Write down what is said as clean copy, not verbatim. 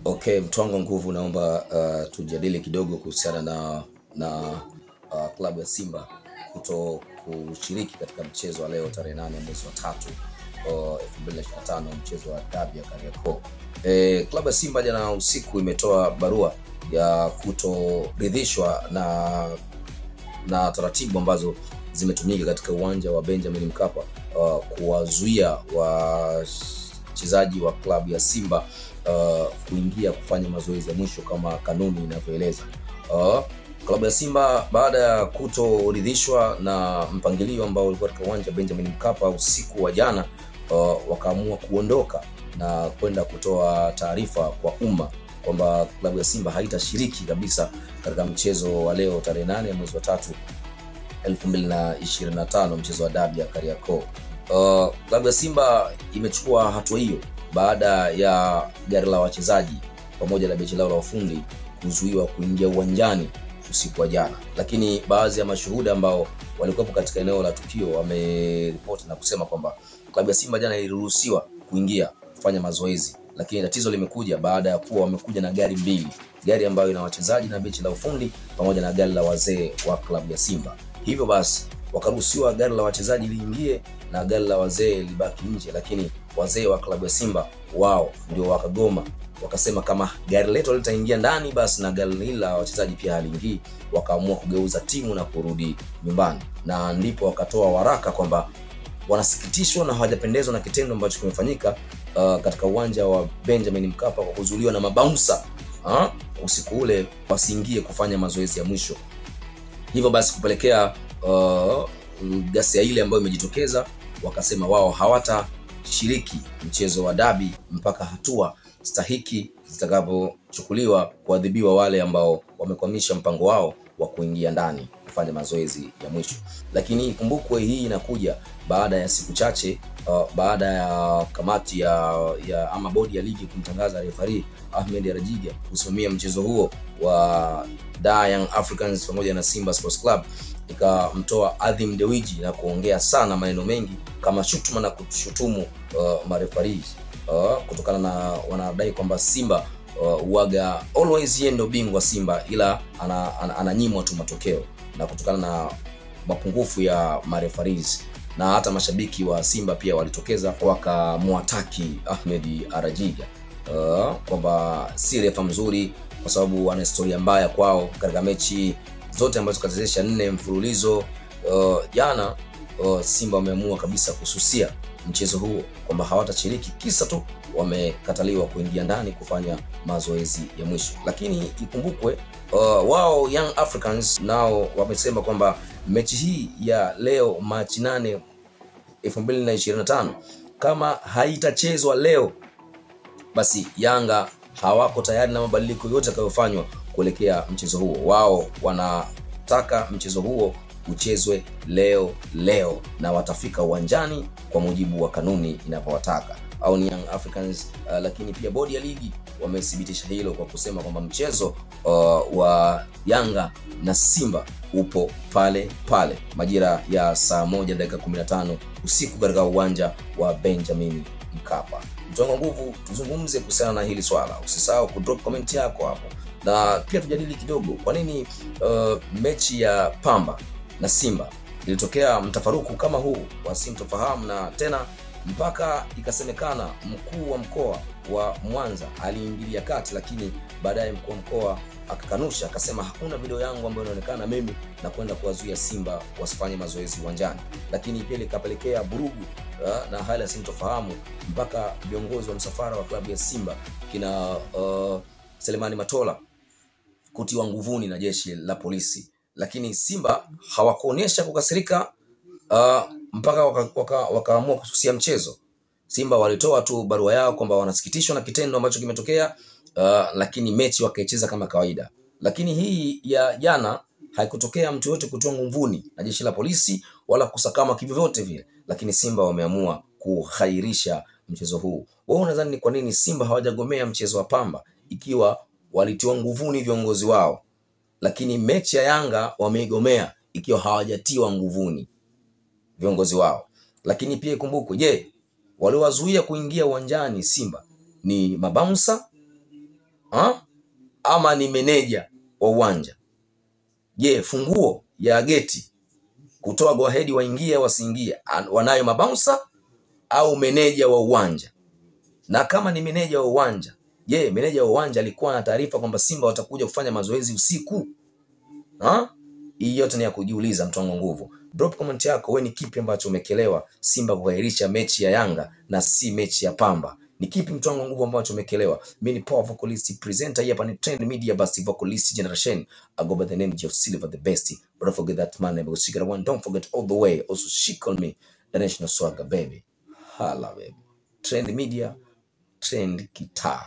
Okay, mtu wangu nguvu, naomba tujadili kidogo kuhusiana na klabu ya Simba kuto kushiriki katika mchezo wa leo tarehe 8 mwezi wa 3 2025, mchezo wa dabi ya Kariakoo. Klabu ya Simba jana usiku imetoa barua ya kutoridhishwa na taratibu ambazo zimetumika katika uwanja wa Benjamin Mkapa kuwazuia wachezaji wa klabu ya Simba kuingia kufanya mazoezi ya mwisho kama kanuni inavyoeleza. Klabu ya Simba baada ya kutoridhishwa na mpangilio ambao ulikuwa katika uwanja wa Benjamin Mkapa usiku wa jana, wakaamua kuondoka na kwenda kutoa taarifa kwa umma kwamba klabu ya Simba haitashiriki kabisa katika mchezo wa leo tarehe 8 mwezi wa 3 2025, mchezo wa dabi ya Kariakoo. Klabu ya Simba imechukua hatua hiyo baada ya gari la wachezaji pamoja na benchi lao la ufundi kuzuiwa kuingia uwanjani usiku wa jana. Lakini baadhi ya mashuhuda ambao walikuwepo katika eneo la tukio wameripoti na kusema kwamba klabu ya Simba jana iliruhusiwa kuingia kufanya mazoezi, lakini tatizo limekuja baada ya kuwa wamekuja na gari mbili, gari ambayo ina wachezaji na benchi la ufundi pamoja na gari la wazee wa klabu ya Simba. Hivyo basi wakaruhusiwa gari la wachezaji liingie na gari la wazee libaki nje, lakini wazee wa klabu ya Simba wao ndio wakagoma, wakasema kama gari letu litaingia ndani basi na gari hili la wachezaji pia haliingii. Wakaamua kugeuza timu na kurudi nyumbani, na ndipo wakatoa waraka kwamba wanasikitishwa na hawajapendezwa na kitendo ambacho kimefanyika katika uwanja wa Benjamin Mkapa kwa kuzuiliwa na mabaunsa usiku ule wasiingie kufanya mazoezi ya mwisho. Hivyo basi kupelekea ghasia ile ambayo imejitokeza, wakasema wao hawatashiriki mchezo wa dabi mpaka hatua stahiki zitakapochukuliwa kuadhibiwa wale ambao wamekwamisha mpango wao wa kuingia ndani kufanya mazoezi ya mwisho. Lakini ikumbukwe hii inakuja baada ya siku chache baada ya kamati ya ama bodi ya ligi kumtangaza referee Ahmed Arajiga kusimamia mchezo huo wa Da Young Africans pamoja na Simba Sports Club, ikamtoa Adhim Dewiji na kuongea sana maneno mengi kama shutuma na kushutumu mareferees kutokana na wanadai kwamba Simba uaga always yeye ndio bingwa Simba, ila ananyimwa tu matokeo na kutokana na mapungufu ya mareferees. Na hata mashabiki wa Simba pia walitokeza wakamwataki Ahmed Arajiga kwamba si refa mzuri kwa sababu ana historia mbaya kwao katika mechi zote ambazo kachezesha 4 mfululizo. Jana Simba wameamua kabisa kususia mchezo huo kwamba hawatashiriki, kisa tu wamekataliwa kuingia ndani kufanya mazoezi ya mwisho. Lakini ikumbukwe wao Young Africans nao wamesema kwamba mechi hii ya leo Machi 8 2025 kama haitachezwa leo basi Yanga hawako tayari na mabadiliko yote yatakayofanywa kuelekea mchezo huo. Wao wanataka mchezo huo uchezwe leo na watafika uwanjani kwa mujibu wa kanuni inavyowataka. Au ni Young Africans. Lakini pia bodi ya ligi wamethibitisha hilo kwa kusema kwamba mchezo wa Yanga na Simba upo pale pale majira ya saa 1:15 usiku katika uwanja wa Benjamin Mkapa. Mtu wangu nguvu, tuzungumze kuhusiana na hili swala. Usisahau ku drop comment yako hapo, na pia tujadili kidogo kwa nini mechi ya Pamba na Simba ilitokea mtafaruku kama huu wa sintofahamu, na tena mpaka ikasemekana mkuu wa mkoa wa Mwanza aliingilia kati, lakini baadaye mkuu wa mkoa akakanusha akasema hakuna video yangu ambayo inaonekana mimi na kwenda kuwazuia Simba wasifanye mazoezi uwanjani. Lakini pia likapelekea burugu na hali ya sintofahamu mpaka viongozi wa msafara wa klabu ya Simba kina Selemani Matola kutiwa nguvuni na jeshi la polisi. Lakini Simba hawakuonyesha kukasirika mpaka wakaamua kususia mchezo. Simba walitoa tu barua yao kwamba wanasikitishwa na kitendo ambacho kimetokea, lakini mechi wakaicheza kama kawaida. Lakini hii ya jana haikutokea mtu yote kutoa nguvuni na jeshi la polisi wala kusakama kivyovyote vile, lakini Simba wameamua kuhairisha mchezo huu. Wewe unadhani ni kwa nini Simba hawajagomea mchezo wa Pamba ikiwa walitiwa nguvuni viongozi wao, lakini mechi ya Yanga wameigomea ikiwa hawajatiwa nguvuni viongozi wao? Lakini pia ikumbukwe, je, waliwazuia kuingia uwanjani Simba ni mabaunsa Ha? Ama ni meneja wa uwanja? Je, funguo ya geti kutoa go ahead waingie wasiingie wanayo mabouncer au meneja wa uwanja? Na kama ni meneja wa uwanja, je, meneja wa uwanja alikuwa na taarifa kwamba Simba watakuja kufanya mazoezi usiku? Ha? Hii yote ni ya kujiuliza, mtu wangu nguvu. Drop comment yako, wewe ni kipi ambacho umekelewa Simba kuahirisha mechi ya Yanga na si mechi ya Pamba? Ni kipi mtu wangu nguvu ambacho umekelewa? Mimi ni Power Vocalist presenter, hii hapa ni Trend Media Best Vocalist Generation. I go by the name Jeff Silver the best. But don't forget that man because she got one, don't forget all the way. Also she call me the national swagger baby. Hala baby. Trend Media, Trend Kitaa.